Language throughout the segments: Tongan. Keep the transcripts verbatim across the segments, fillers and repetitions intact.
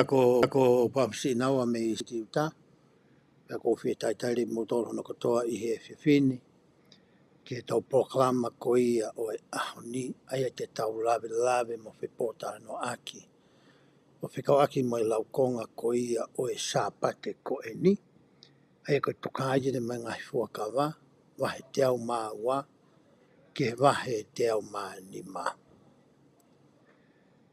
Ko, ko Papa Sinaua mei Siuta, pea ʻoku ou fie talitali kimoutolu hono kotoa ʻi he efiafi ni, ki heʻetau polokalama ko ia ʻo e ʻaho ni, ʻa ia te tau lavelave mo fepōtalanoaʻaki, ʻo fekauʻaki mo e laukonga ko ia ʻo e Sāpate ko eni, ʻa ia ko e Tokāteline mo e Ngaahi Fuakava, vahe teau mā ua, ki he vahe teau mā nima.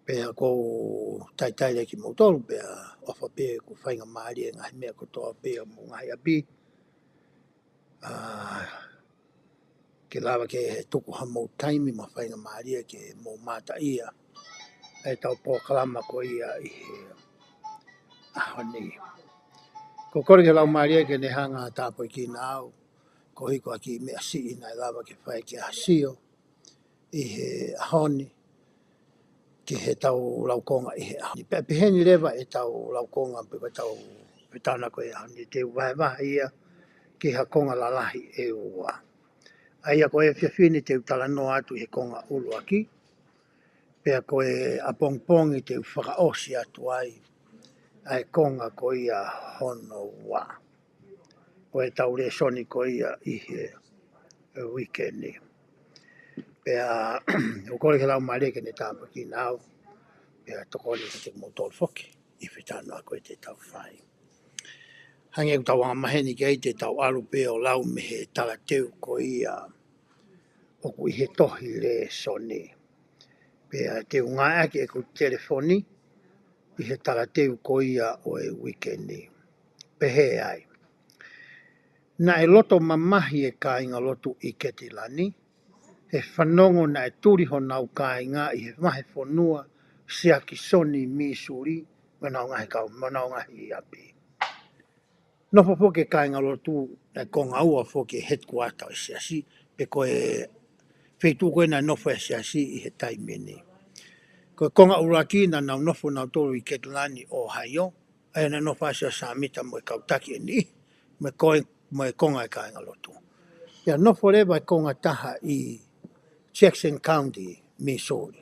Pea ʻoku ou talitali kimoutolu, pea ʻofa pē ʻoku faingamālie e ngaahi meʻa kotoa pē ʻa homou ngaahi ʻapi. ʻA, ke lava ke tuku hamou taimi mo faingamālie ke mou mamata ʻi heʻetau polokalama ko ia ʻi he ʻaho ni. ʻOku ou kole ki he Laumālie ke ne hanga ʻo tāpuakiʻi au, koeʻuhi ko e kiʻi meʻa siʻi naʻe lava ke fai ke ʻasi ʻi he ʻaho ni, ki heʻetau laukonga ʻi he ʻaho ni. Pea pehē ni leva ʻetau laukonga pe ko ʻetau fetānako ʻi he ʻaho ni, te u vahevahe ia ki ha konga lalahi ʻe ua. ʻA ia ko e efiafi ni te u talanoa atu ʻi he konga ʻuluaki, pea ko e ʻapongipongi te u fakaʻosi atu ai ʻa e konga ko ia hono ua ʻo ʻetau lēsoni ko ia ʻi he uike ni. Pea ʻoku ou kole ki he Laumālie ke ne tāpuakiʻi au, pea tokoni kiate kimoutolu foki ʻi he fetānako ko ē te tau fai. Hangē ko ʻetau angamaheni ki ai, te tau ʻalu pē ʻo lau mei he talateu ko ia ʻoku ʻi he tohi lēsoni. Pea te u ngāueʻaki ʻeku telefoni ʻi he talateu ko ia ʻo e uike ni. Pehē ai: Naʻe loto mamahi e kāingalotu ʻi Ketilani, he fanongo naʻe tuli honau kāinga ʻi he vahefonua Siakisoni, Mīsuli, mo ʻenau ngaahi kau, mo ʻenau ngaahi ʻapi. Nofo foki e kāingalotu, naʻe konga ua foki e headquarter ʻo e siasi, pe ko e feituʻu ko ē naʻe nofo ai e siasi ʻi he taimi ni. Ko e konga ʻuluaki naʻa nau nofo nautolu ʻi Ketilani, Ohio, ʻa ia naʻe nofo ai Siaosi Sāmita mo e kau taki ʻe niʻihi, mo e ko e, mo e konga e kāingalotu. Pea nofo leva e konga taha ʻi Jackson County, Missouri.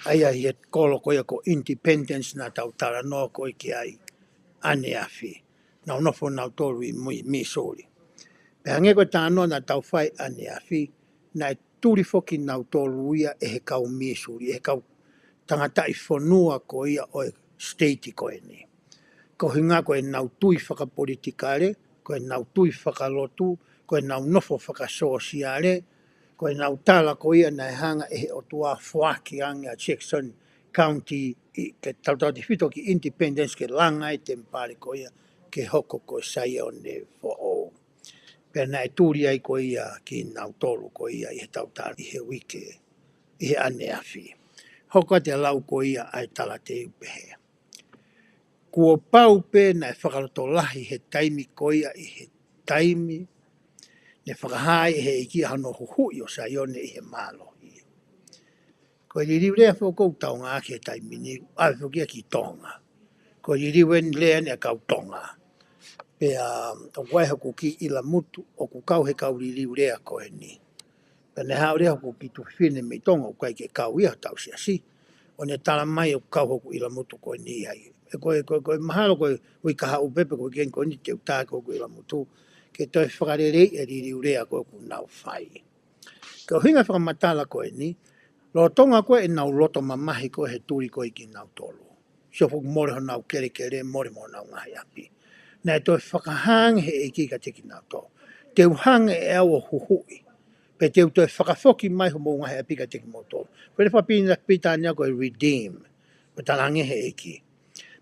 ʻA ia ʻi he kolo ko ia ko Independence naʻa tau talanoa ko ē ki ai ʻaneafi. Nau nofo nautolu ʻi Mui-, Missouri. Pea hangē ko e talanoa naʻa tau fai ʻaneafi, naʻe tuli foki nautolu ia ʻe he kau Missouri, ʻe he kau tangataʻi fonua ko ia ʻo e state ko eni. Ko e ʻuhinga ko ʻenau tui fakapolitikale, ko ʻenau tui fakalotu, ko ʻenau nofo fakasōsiale, ko ʻenau tala ko ia naʻe hanga ʻe he ʻOtua ʻo foaki ange ʻa Jackson County ʻi, ke tautautefito ki Independence, ke langa e temipale ko ia ke hoko ko e Saione Foʻou. Pea naʻe tuli ai ko ia kinautolu ko ia ʻi he tautala ʻi he uike, ʻi he ʻaneafi. Hoko atu e lau ko ia ʻa e talateu, pehē: Kuo pau pē naʻe fakalotolahi he taimi ko ia, ʻi he taimi ne fakahā ai ʻe he ʻEiki ʻa hono huhuʻi ʻo Saione ʻi he mālohi. Ko e liliu lea foki ʻoku tau ngāueʻaki he taimi ni, ʻave foki ia ki Tonga. Ko e liliu eni lea eni ʻa e kau Tonga. Pea ʻoku ʻi ai hoku kiʻi ʻilamutu ʻoku kau he kau liliu lea ko eni. Pea naʻe haʻu leva hoku kiʻi tuofefine mei Tonga, ʻoku ʻikai ke kau ia hotau siasi, ʻo ne tala mai ʻoku kau hoku ʻilamutu ko eni ai. ʻE ko e, ko e, ko e mahalo ko e uike kahaʻu pē pe ko e uike ko eni te u tā ʻaki hoku ʻilamutu ke toe fakaleleiʻi e liliu lea ko ē ʻoku nau fai. Ko e ʻuhinga e fakamatala ko eni, lolotonga ko ē ʻenau loto mamahi ko ē he tuli ko ē kinautolu, sio foki, mole honau kelekele, mole mo honau ngaahi ʻapi, naʻe toe fakahā ange ʻe he ʻEiki kiate kinautolu: Te u hanga ʻe au ʻo huhuʻi, pea te u toe fakafoki mai homou ngaahi ʻapi kiate kimoutolu. Ko e lea fakapilitānia ko e redeem, ʻoku tala ange ʻe he ʻEiki: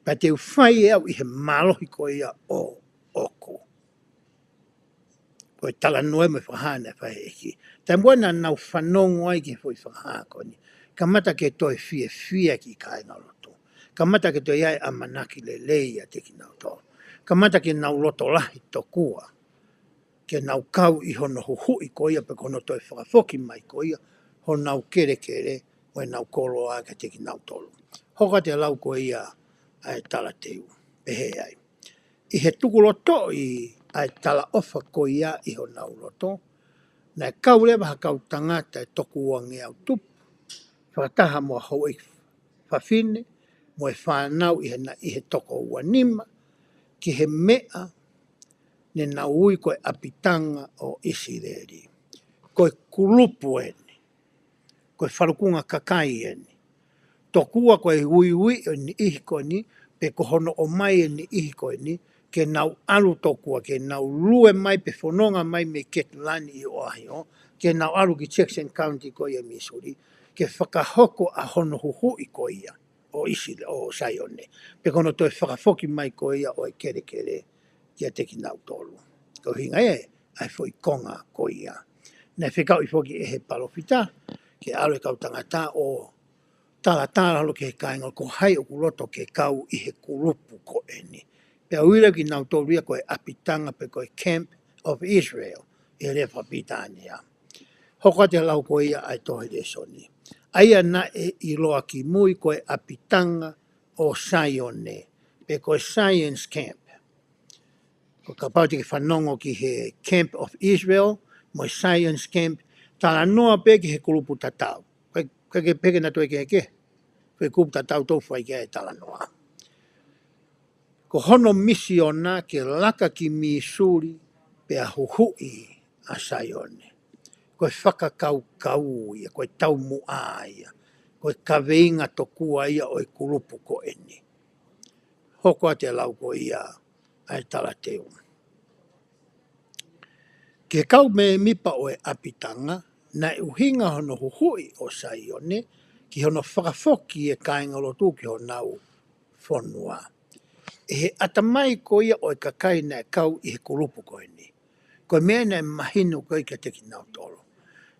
Pea te u fai ʻe au ʻi he mālohi ko ia ʻoʻoku. Ko e talanoa mo e fakahā naʻe fai ʻe he ʻEiki. Taimi ko ē naʻa nau fanongo ai ki he foʻi fakahā ko eni, kamata ke toe fiefia e kiʻi kāingalotu. Kamata ke toe ʻi ai e ʻamanaki lelei ʻiate kinautolu. Kamata ke nau loto lahi tokua ke nau kau ʻi hono huhuʻi ko ia, pe ko hono toe fakafoki mai ko ia honau kelekele mo ʻenau koloa kiate kinautolu. Hoko atu e lau ko ia ʻa e talateu, pehē ai: ʻI he tukulotoʻi ʻa e talaʻofa ko ia ʻi honau loto, naʻe kau leva ha kau tangata ʻe toko uangeau tupu, fakataha mo ha houʻeiki fafine, mo e fānau ʻi he na-, ʻi he toko ua nima, ki he meʻa ne nau ui ko e ʻApitanga ʻo ʻIsileli. Ko e kulupu eni, ko e falukunga kakai eni. Tokua ko e uiuiʻi ʻo e niʻihi ko eni, pe ko hono ʻomai ʻe he niʻihi ko eni, ke nau ʻalu tokua, ke nau lue mai pe fononga mai mei Ketilani ʻi ʻOhaiō, ke nau ʻalu ki Jackson County ko ia Missouri, ke fakahoko ʻa hono huhuʻi ko ia ʻo ʻIsile-, ʻo Saione. Pe ko hono toe fakafoki mai ko ia ʻo e kelekele kiate kinautolu. Ko e ʻuhinga ia ʻa e foʻi konga ko ia. Naʻe fekauʻi foki ʻe he palōfita, ke ʻalu e kau tangata ʻo talatala holo ki he kāinga ko hai ʻoku loto ke kau ʻi he kulupu ko eni. Pea ui leva kinautolu ia ko e ʻApitanga pe ko e Camp of Israel, ʻi he lea fakapilitānia. Hoko atu e lau ko ia ʻa e tohi lēsoni. ʻA ia naʻe ʻiloa kimui ko e ʻApitanga ʻo Saione, pe ko e Zion's Camp. Ko e kapau te ke fanongo ki he Camp of Israel, mo e Zion's Camp, talanoa pē ki he kulupu tatau. Ko e, ko e ke peke na toe kehekehe. Ko e kulupu tatau ʻoku fai ki ai e talanoa. Ko hono misiona ke laka ki Missouri pea huhuʻi ʻa Saione. Ko e fakakaukau ia, ko e taumuʻa ia, ko e kaveinga tokua ia ʻo e kulupu ko eni. Hoko atu e lau ko ia ʻa e talateu. Ki he kau mēmipa ʻo e ʻApitanga, naʻe ʻuhinga hono huhuʻi ʻo Saione, ki hono fakafoki e kāingalotu ki honau fonua. ʻI he ʻatamai ko ia ʻo e kakai naʻe kau ʻi he kulupu ko eni, ko e meʻa naʻe mahino ko ē kiate kinautolu.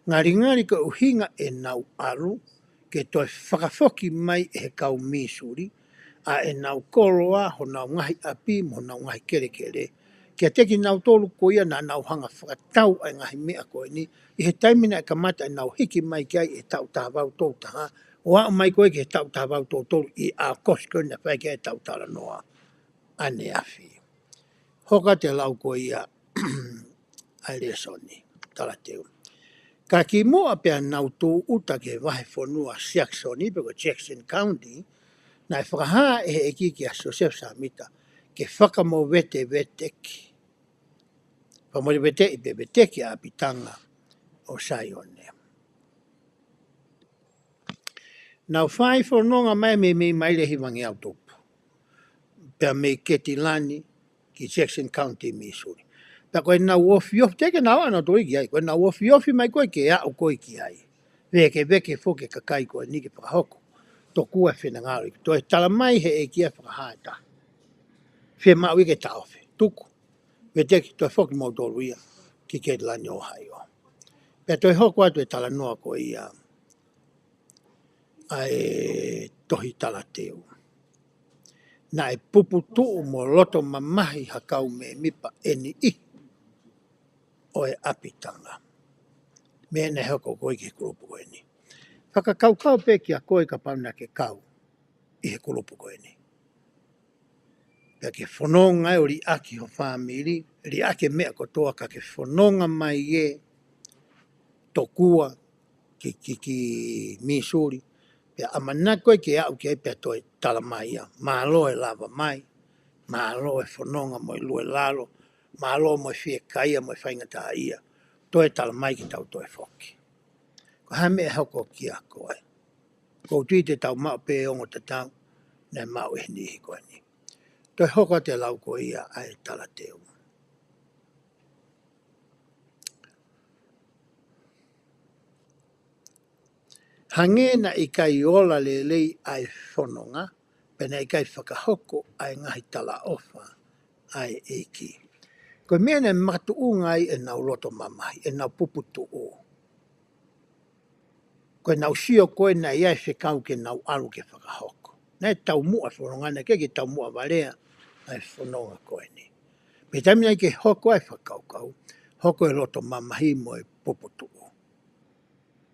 Ngalingali ko e ʻuhinga ʻenau ʻalu, ke toe fakafoki mai ʻe he kau Missouri ʻa ʻenau koloa, honau ngaahi ʻapi, mo honau ngaahi kelekele. Kiate kinautolu ko ia naʻa nau hanga fakatau ʻa e ngaahi meʻa ko eni, ʻi he taimi naʻe kamata ʻenau hiki mai ki ai ʻi he taʻu taha valu tolu taha, ʻo aʻu mai ko ē ki he taʻu taha valu tolu tolu ʻi ʻAokosi ko ē naʻe fai ki ai e taʻu talanoa ʻaneafi. Hoko atu e lau ko ia ʻa e lēsoni, talateu. Ka kimuʻa pea nau tūʻuta ki he vahefonua Siakisoni, pe ko Jackson County, naʻe fakahā ʻe he ʻEiki kia Siosefa Sāmita ke fakamoveteveteki, fakamoveteveteʻi pe veteki ʻa ʻApitanga ʻo Saione. Nau fai fononga mai mei, mei maile hivangeau tupu. Pea mei Ketilani ki Jackson County, Missouri. Pea ko ʻenau ofiofi, teʻeki ke nau ʻalu ʻo tuli ki ai, ko ʻenau ofiofi mai ko ē ke aʻu ko ē ki ai. Vekeveke foki e kakai ko eni ke fakahoko. Tokua e finangalo, toe tala mai he ʻEiki ʻa e fakahā ʻe taha. Fiemaʻu ia ke taʻofi. Tuku. Veteki toe foki moutolu ia ki Ketilani, ʻOhaiō. Pea toe hoko atu e talanoa ko ia ʻa e tohi talateu. Naʻe puputuʻu mo loto mamahi ha kau mēmipa ʻe niʻihi ʻo e ʻApitanga. Meʻa naʻe hoko ko ē ki he kulupu ko eni. Fakakaukau pē kia koe kapau naʻa ke kau ʻi he kulupu ko eni. Pea ke fononga ʻo liʻaki ho fāmili, liʻaki e meʻa kotoa ka ke fononga mai ē tokua ki, ki, ki Missouri. Pea ʻamanaki ko ē ke aʻu ki ai pea toe tala mai ia. Mālō e lava mai, mālō e fononga mo e lue lalo, mālō mo e fiekaia mo e faingataʻaʻia. Toe tala mai ke tau toe foki. Ko e hā e meʻa ʻe hoko kia koe? ʻOku ou tui te tau maʻu pē ongo tatau naʻe maʻu ʻe he niʻihi ko eni. Toe hoko atu e lau ko ia ʻa e talateu. Hangē naʻe ʻikai ola lelei ʻa e fononga, pea naʻe ʻikai fakahoko ʻa e ngaahi talaʻofa ʻa e ʻEiki. Ko e meʻa naʻe makatuʻunga ai ʻenau loto mamahi, ʻenau puputuʻu. Ko ʻenau sio ko ē naʻe ʻi ai e fekau ke nau ʻalu ke fakahoko. Naʻe taumuʻa e fononga, naʻe ʻikai ke taumuʻa valea ʻa e fononga ko eni. Pea taimi naʻe ʻikai ke hoko ai e fakakaukau, hoko e loto mamahi mo e puputuʻu.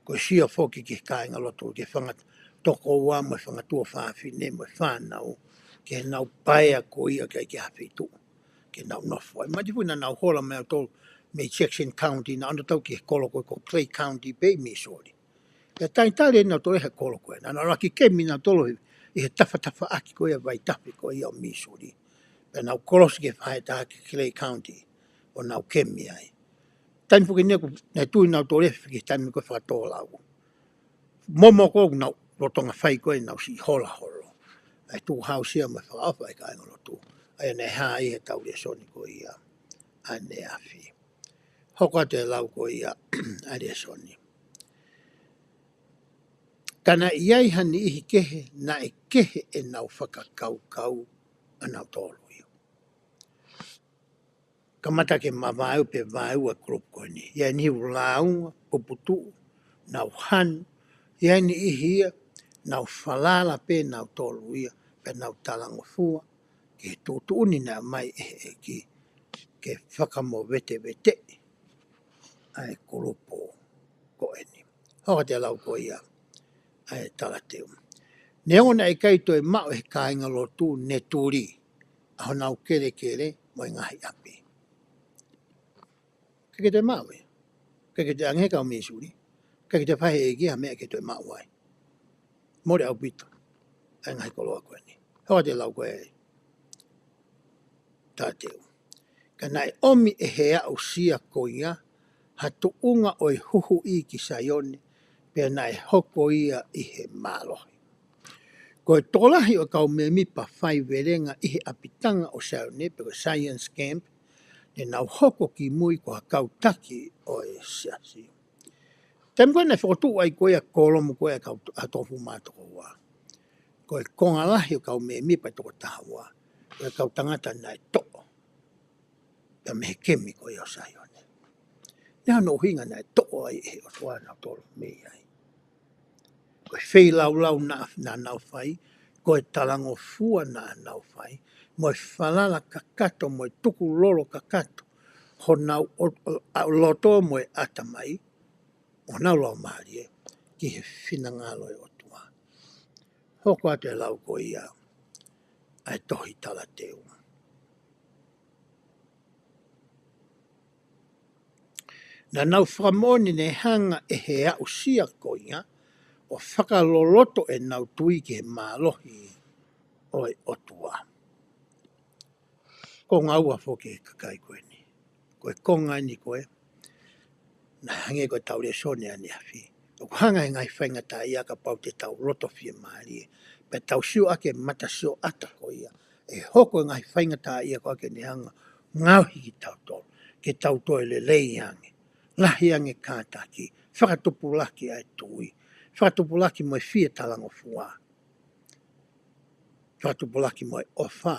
Ko e sio foki ki he kāingalotu, ki he fanga tokoua mo e fanga tuofāfine mo e fānau, ke nau paea ko ia ʻikai ke ʻi ai ha feituʻu ke nau nofo ai. Mati fui naʻa nau hola mai ʻo tolu mei Jackson County, naʻa nau tau ki he kolo ko ē ko Clay County pē ʻi Missouri. Pea talitali ʻe nautolu he kolo ko ē. Naʻa nau laki kemi nautolu he ʻi he tafatafaʻaki ko ia ʻo e vaitafe ko ia ʻo Missouri. Pea nau kolosi ki he faʻahitaha ki Clay County ʻo nau kemi ai. Taimi foki eni ʻoku ne tui nau tole ki he taimi ko ē fakatōlau. Momo ko ē ʻoku nau lolotonga fai ko ē ʻenau siʻi hola holo. ʻA e tukuhausia mo e fakaʻofa ʻa e kāingalotu. ʻA ia naʻe hā ʻi heʻetau lēsoni ko ia ʻaneafi. Hoko atu e lau ko ia ʻa e lēsoni. Ka naʻe ʻi ai ha niʻihi kehe, naʻe kehe ʻenau fakakaukau ʻanautolu ia. Kamata ke mavaeua pe vaeua e kulupu ko eni. ʻI ai e niʻihi ʻoku lāunga, puputuʻu, nau hanu, ʻi ai e niʻihi ia, nau falala pē nautolu ia, pea nau talangofua ki he tuʻutuʻuni naʻe ʻomai ʻe he ʻEiki, ke fakamoveteveteʻi ʻa e kulupu ko eni. Hoko atu e lau ko ia ʻa e talateu. Neongo naʻe ʻikai toe maʻu ʻe he kāingalotu ne tuli ʻa honau kelekele mo e ngaahi ʻapi. ʻIkai ke toe maʻu ia. ʻIkai ke toe ʻange ʻe he kau Missouri. ʻIkai ke toe fai ʻe he ʻEiki ha meʻa ke toe maʻu ai. Mole ʻaupito ʻa e ngaahi koloa ko eni. Hoko atu e lau ko ia ʻa e talateu. Ka naʻe ʻomi ʻe he aʻusia ko ia ha tuʻunga ʻo e huhuʻi ki Saione, pea naʻe hoko ia ʻi he mālohi. Ko e tokolahi ʻo e kau mēmipa faivelenga ʻi he ʻapitanga ʻo Saione, pe ko e Zion's Camp, ne nau hoko kimui ko ha kau taki ʻo e siasi. Taimi ko ē naʻe fokotuʻu ai ko ia e kōlomu ko ia ʻa e kau, ʻa e toko hongofulu mā toko ua. Ko e konga lahi ʻo e kau mēmipa ʻe toko taha ua, ko e kau tangata naʻe toʻo pea mei he kemi ko ia ʻo Saione. Naʻe ʻi ai hono ʻuhinga naʻe toʻo ai ʻe he ʻOtua nautolu mei ai. Ko e feilaulau naʻa, naʻa nau fai, ko e talangofua naʻa nau fai, mo e falala kakato, mo e tukulolo kakato honau ʻo, ʻo, ʻa, loto mo e ʻatamai, ʻo nau laumālie ki he finangalo ʻo e ʻOtua. Hoko atu e lau ko ia ʻa e tohi talateu. Naʻa nau fakamoʻoni naʻe hanga ʻe he aʻusia ko ia ʻo fakaloloto ʻenau tui ki he mālohi ʻo e ʻOtua. Ko e ngāue foki ʻa e kakai ko eni. Ko e konga eni ko ē, naʻe hangē ko ʻetau lēsoni ʻaneafi. ʻOku hanga ʻe he ngaahi faingataʻaʻia kapau te tau loto fiemālie. Pea tau sio ʻaki e matasioʻata ko ia. ʻE hoko e ngaahi faingataʻaʻia ko ia ke ne hanga ʻo ngaohi kitautolu. Ke tau toe lelei ange. Lahi ange e kātaki. Fakatupulaki ʻa e tui. Fakatupulaki mo e fie talangofua. Fakatupulaki mo e ʻofa.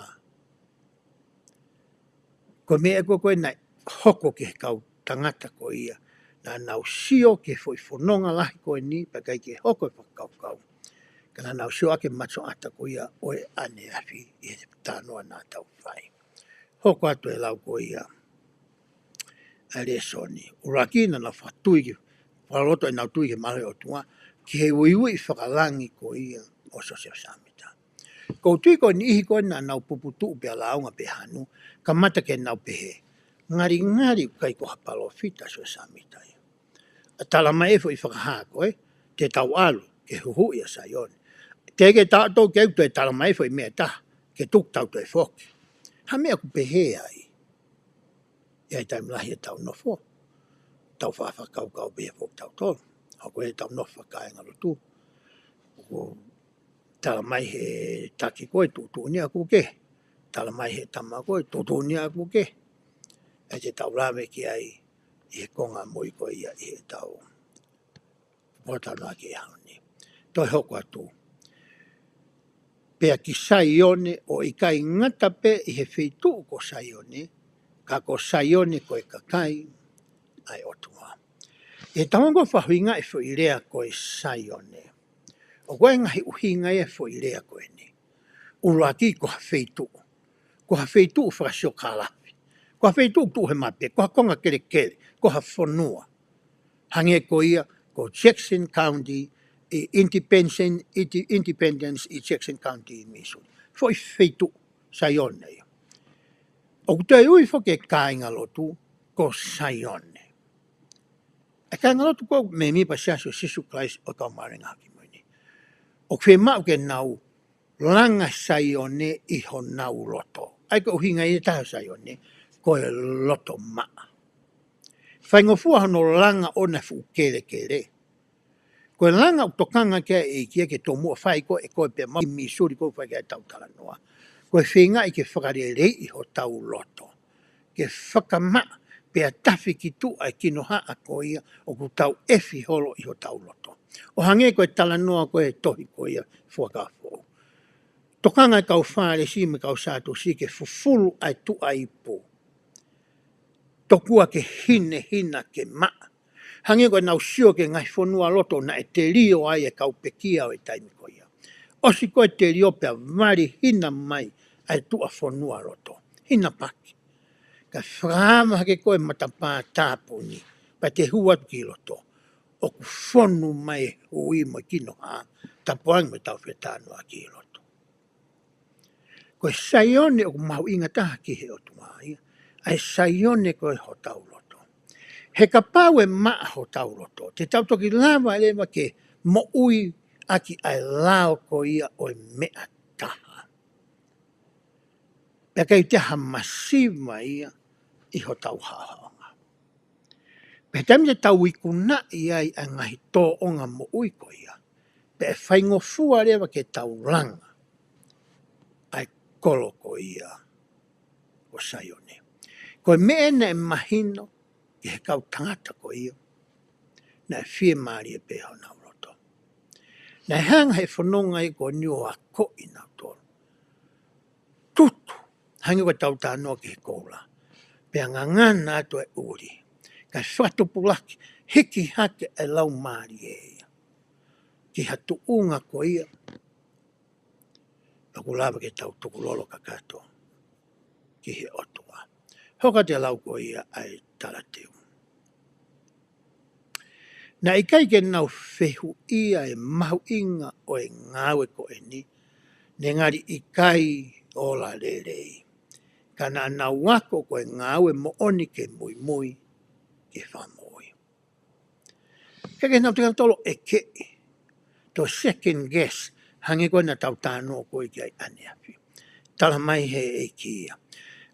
Ko e meʻa ko ē ko ē naʻe hoko ki he kau tangata ko ia. Naʻa nau sio ki he foʻi fononga lahi ko eni, pea ʻikai ke hoko e fakakaukau. Ka naʻa nau sio ʻaki e matasioʻata ko ia ʻo e ʻaneafi ʻi he talanoa naʻa tau fai. Hoko atu e lau ko ia ʻa e lēsoni. ʻUluaki naʻa nau fakatui ki, fakaloloto ʻenau tui ki he mālohi ʻo e ʻOtua, ki he uiuiʻi fakalangi ko ia ʻo Siosefa Sāmita. ʻOku ou tui ko e niʻihi ko ē naʻa nau puputuʻu pea lāunga pea hanu, kamata ke nau pehē, ngalingali ʻoku ʻikai ko ha palōfita ʻa Siosefa Sāmita ia. ʻA talamai ʻe he foʻi fakahā ko ē, te tau ʻalu ke huhuʻi ʻa Saione. Teʻeki ke tau toe ke toe talamai e foʻi meʻa ʻe taha, ke tuku tau toe foki. Ha meʻa ʻoku pehē ai. ʻI ai e taimi lahi ʻetau nofo, tau faʻa fakakaukau pehē foki tautolu. Hoko ʻetau nofo fakakāingalotu. ʻOku talamai ʻe he taki ko ē tuʻutuʻuni ʻoku ke. Talamai ʻe he tama ko ē tuʻutuʻuni ʻoku ke. ʻE te tau lave ki ai ʻi he konga mui ko ia ʻi heʻetau pōtalanoaʻaki he ʻaho ni. Toe hoko atu. Pea ki Saione ʻo ʻikai ngata pē ʻi he feituʻu ko Saione, ka ko Saione ko e kakai ʻa e ʻOtua. ʻI heʻetau ongo fakaʻuhinga e foʻi lea ko e Saione. ʻOku ʻi ai e ngaahi ʻuhinga ia e foʻi lea ko eni. ʻUluaki ko ha feituʻu. Ko ha feituʻu fakasiokālafi. Ko ha feituʻu tuʻu he mape, ko ha konga kelekele, ko ha fonua. Hangē ko ia, ko Jackson County, ʻi Independence, ʻi Independence, ʻi Jackson County, Missouri. Foʻi feituʻu, Saione ia. ʻOku toe ui foki e kāingalotu, ko Saione. E kāingalotu ko e mēmipa Siasi ʻo Sīsū Kalaisi ʻo e Kau Māʻoniʻoni ʻi he Ngaahi ʻAho Kimui ni. ʻOku fiemaʻu ke nau Langa Saione ʻi honau loto. ʻA ia ko e ʻuhinga ia ʻe taha ʻo Saione, ko e loto maʻa. Faingofua hono langa ʻo e fuʻu kelekele. Ko e langa ʻoku tokanga ki ai e ʻEiki ia ke tomuʻa fai ko ē, ko e pea mau ʻi Mīsuli ko ē fai ki ai ʻetau talanoa. Ko e feingaʻi ke fakaleleiʻi hotau loto. Ke fakamaʻa pea tafi ki tuʻa e kinohaʻa ko ia ʻoku tau ʻefi holo ʻi hotau loto. ʻO hangē ko e talanoa ko ē he tohi ko ia Fuakava Foʻou. Tokanga e kau Fālesi mo e kau Sātusi ke fufulu ʻa e tuʻa ipu. Tokua ke hinehina ke maʻa. Hangē ko ʻenau sio ki he ngaahi fonualoto naʻe telio ai e kau pekia ʻo e taimi ko ia. ʻOsi ko ē telio pea vali hina mai ʻa e tuʻa fonualoto. Hina paki. Ka fakaava hake ko ē matapā tāpuni, pea te hū atu ki loto. ʻOku fonu mai e hui mo e kinohaʻa, tapu ange mo ʻetau fetalanoaʻaki ʻi loto. Ko e Saione ʻoku mahuʻinga taha ki he ʻOtua ia, ʻa e Saione ko ē hotau loto. He kapau ʻe maʻa hotau loto, te tau toki lava leva ke moʻui ʻaki ʻa e lao ko ia ʻo e meʻa taha. Pea ʻikai toe ha masiva ia ʻi hotau haʻohaʻonga. Pea taimi te tau ikunaʻi ai ʻa e ngaahi tōʻonga moʻui ko ia, pea ʻe faingofua leva ke tau langa ʻa e kolo ko ia ʻo Saione. Ko e meʻa naʻe mahino ki he kau tangata ko ia, naʻe fiemālie pē honau loto. Naʻe hanga he fononga ia ko eni ʻo akoʻi nautolu. Tutu, hangē ko ʻetau talanoa ki he koula. Pea ngangana atu e ʻuli. Kae fakatupulaki, hiki hake e laumālie ia. Ki ha tuʻunga ko ia, ʻoku lava ke tau tukulolo kakato ki he ʻOtua. Hoko atu e lau ko ia ʻa e talateu. Naʻe ʻikai ke nau fehuʻia e mahuʻinga ʻo e ngāue ko eni, ne ngali ʻikai ola lelei. Ka naʻa nau ako ko e ngāue moʻoni ke muimui ki he Fakamoʻui. Ke ke nau te kau tolo ʻeke, to second guess, hangē ko ē naʻa tau talanoa ko ē ki ai ʻaneafi. Tala mai he ʻEiki ia,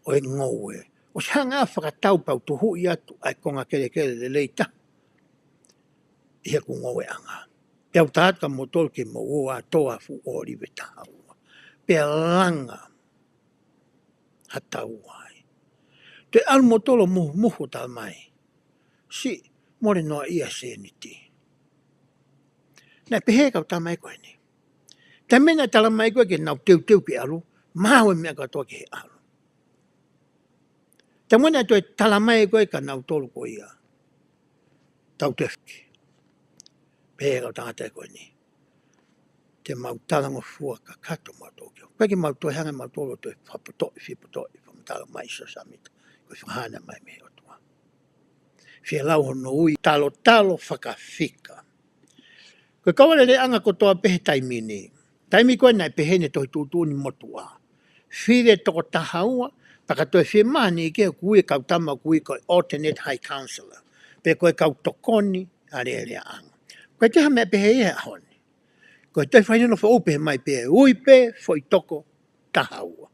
ʻo e ngoue. ʻOsi hanga fakatau pau tuhuʻi atu ʻa e konga kelekele lelei taha ʻi heʻeku ngoueʻanga. Pea u tala atu kia moutolu ke mou ō ʻo tō ʻa e fuʻu ʻōlive taha ua. Pea langa ha taua ai. Toe ʻalu moutolu ʻo muhumuhu tala mai. Siʻi, mole noa ia sēniti. Naʻe pehē kau tala mai ko eni. Taimi naʻe tala mai ko ē ke nau teuteu ke ʻalu, maʻu e meʻa kātoa ki he ʻalu. Taimi naʻe toe tala mai ko ē kia nautolu ko ia. Tau tefiki. Pehē kau tangata ko eni. Te mau talangofua kakato mautolu ki ai. Pea ke mau toe hanga mautolu ʻo toe fakapotoʻi, fiepotoʻi, fakamatala mai Siosefa Sāmita. Ko e fakahā mai mei he ʻOtua. Fie lau hono ui talotalo fakafika. Ko e kau alēleaʻanga kotoa pē he taimi ni. Taimi ko ē naʻe pehē ni tohi tuʻutuʻuni motuʻa. Fili e toko taha ua, pea ka toe fiemālie ke ui e kau tama ʻoku ui ko e alternate high counselor. Pe ko e kau tokoni alēleaʻanga. Ko e taha meʻa pehē ia he ʻaho ni. Ko e toe fai nono foʻou pē mai pē, ui pē, foʻi toko taha ua.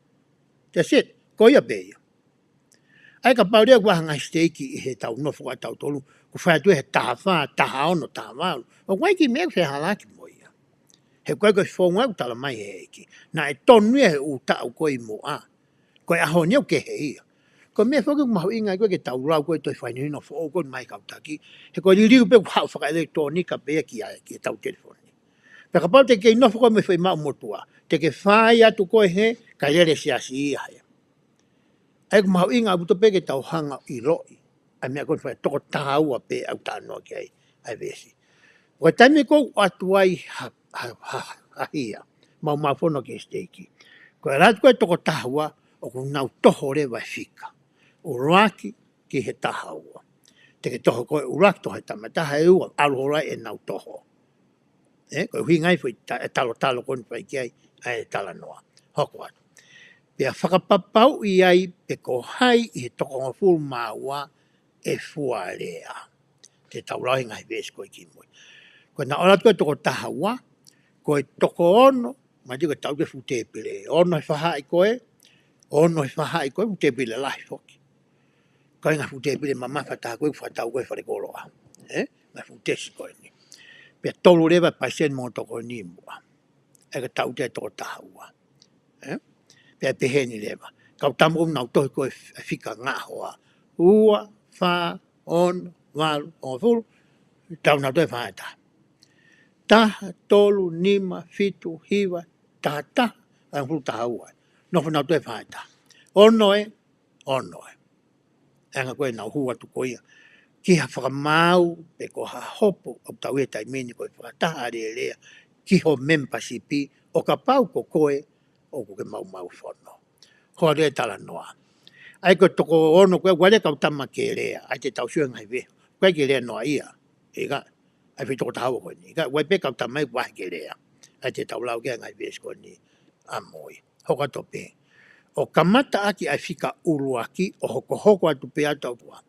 That's it. Ko ia pē ia. ʻA ia kapau leva ʻoku ʻi ai ha ngaahi siteiki ʻi heʻetau nofo ʻatautolu, ʻoku fai atu he taha fā, taha ono, taha valu. ʻOku ʻi ai e kiʻi meʻa ʻoku fehālaaki mo ia. He ko e ko e founga ʻoku tala mai he ʻEiki. Naʻe tonu ia he ʻū taʻu ko ē ʻi muʻa. Ko e ʻaho ni ʻoku kehe ia. Ko e meʻa foki ʻoku mahuʻinga ko ē ke tau lau ko ē toe fai nono foʻou ko ē mai kau taki. He ko e liliu pē ʻoku haʻu fakaʻelekitulōnika pē ia ki ai, ki heʻetau telefoni. Pea kapau te ke kei nofo koe mo e foʻi maʻu motuʻa. Te ke fai atu koe he, kae lele siasi ia he. ʻA ia ʻoku mahuʻinga ʻaupito pē ke tau hanga ʻo ʻiloʻi. ʻA e meʻa ko ē fai toko taha ua pē ʻoku talanoa ki ai, ʻa e veesi. Ko e taimi ko ē ʻoku ʻoatu ai ha, ha, ha, ha hia. Mau mau fono ki he siteiki. Ko e ʻalu atu ko ē toko taha ua, ʻoku nau toho leva e fika. ʻUluaki ki he taha ua. Te ke toho koe ʻuluaki, toho he tama taha, ʻe ua, ʻalu holo ai ʻenau toho. ʻE, ko e ʻuhinga ia foʻi ta-, e talotalo ko eni fai ki ai, ʻa e talanoa. Hoko atu. Pea fakapapauʻi ai pe ko hai ʻi he toko hongofulu mā ua ʻe fua lea. Te tau lau e ngaahi veesi ko ē kimui. Ko ʻena ʻalu atu ko ē toko taha ua, ko e toko ono, Mātiu ka tau ke fuʻu tēpile. Ono he fahaʻi ko ē, ono he fahaʻi ko ē, fuʻu tēpile lahi foki. Ko e ngaahi fuʻu tēpile mamafa taha ko ē, fakatau ko ē falekoloa. Ē? Ngaahi fuʻu tesi ko eni. Pea tolu leva paseni mo toko nima. ʻE ka tau te toko taha ua. Ē? Pea pehē ni leva. Kau tama ʻoku nau tohi ko e f-, fika ngaohi. Ua, fā, ono, valu, hongofulu. Tau nau toe fahaʻi taha. Taha, tolu, nima, fitu, hiva, taha taha, hongofulu taha ua. Nofo nau toe fahaʻi taha. Ono ē, ono ē. ʻE anga ko ē ʻenau hū atu ko ia ki ha fakamaau, pe ko ha hopo, ʻoku tau ʻi he taimi ni ko e fakataha alēlea ki ho membership, ʻo kapau ko koe ʻoku ke maumau fono. Hoa lea talanoa. ʻAi ko e toko ono ko ē, ʻoua leva kau tama ke lea, ʻai te tau sio ngaahi veesi. ʻOku ʻikai ke lea noa ia, ʻikai, ʻai fai toko taha ua ko eni, ʻikai, ʻoua pē kau tama ʻi vahe ke lea. ʻAi te tau lau ki he ngaahi veesi ko eni ʻamui. Hoko atu pē. ʻO kamata ʻaki ʻa e fika ʻuluaki, ʻo hokohoko atu pē ʻa e tau tua.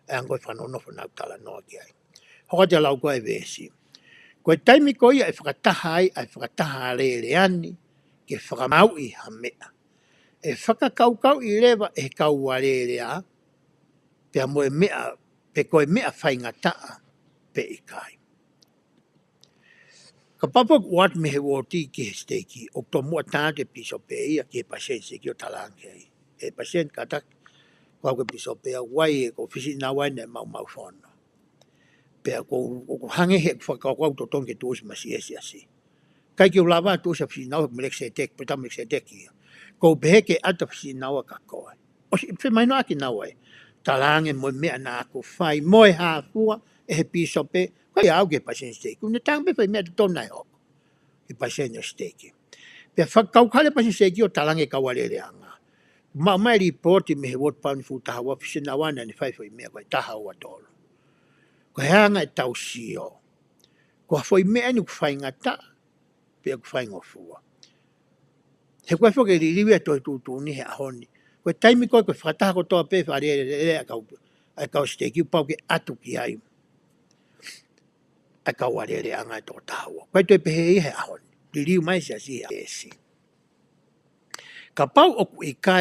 ʻE anga ko e fakanonofo ʻenau talanoa ki ai. Hoko atu ʻa e lau ko ē veesi. Ko e taimi ko ia ʻe fakataha ai ʻa e fakataha alēlea ni ke fakamaauʻi ha meʻa, ʻe fakakaukauʻi leva ʻe he kau alēlea, pea mo e meʻa, pe ko e meʻa faingataʻa pe ʻikai. Kapau ʻoku ʻoatu mei he uooti ki he siteiki, ʻoku tomuʻa tā atu e pīsope ia ki he palesiteni siteiki ʻo talaange ai. ʻE palesiteni kātaki, ko au ko e pīsope ʻa Hawaii, ko Fisiʻinaua ʻene maumau fono. Pea ko, ko, ko hangē he fakakaukau totonu ke tuʻusi masiasi asi. ʻIkai ke u lava tuʻusi ʻa Fisiʻinaua, Melekiseteki, pe tā Melekiseteki ia. ʻOku ou pehē ke ʻatu ʻa Fisiʻinaua kia koe. ʻOsi femahinoʻaki naua ē. Talaange mo e meʻa naʻa ku fai mo e hā fua ʻe he pīsope, ko ia au ki he palesiteni siteiki. Kuo ne talaange pē fai meʻa totonu naʻe hoko ki he palesiteni siteiki. Pea fakakaukau leva e palesiteni siteiki ʻo talaange kau alēleaʻanga. Maʻu mai lipooti mei he uooti pau ni fuʻu taha ua, Fisiʻinaua naʻa ne fai foʻi meʻa ko e taha ua tolu. Ko e anga e tau sio. Ko ha foʻi meʻa eni ʻoku faingataʻa, pe ʻoku faingofua. He ko e foʻi liliu ia ʻo e tuʻutuʻuni he ʻaho ni. Ko e taimi ko ē ko e fakataha kotoa pē fale lele ʻa e kau, ʻa e kau siteiki pau ke ʻatu ki ai ʻa e kau alēleaʻanga ʻe toko taha ua. Ko e toe pehē ia he ʻaho ni. Liliu mai siasi he esi. Kapau ʻoku ʻikai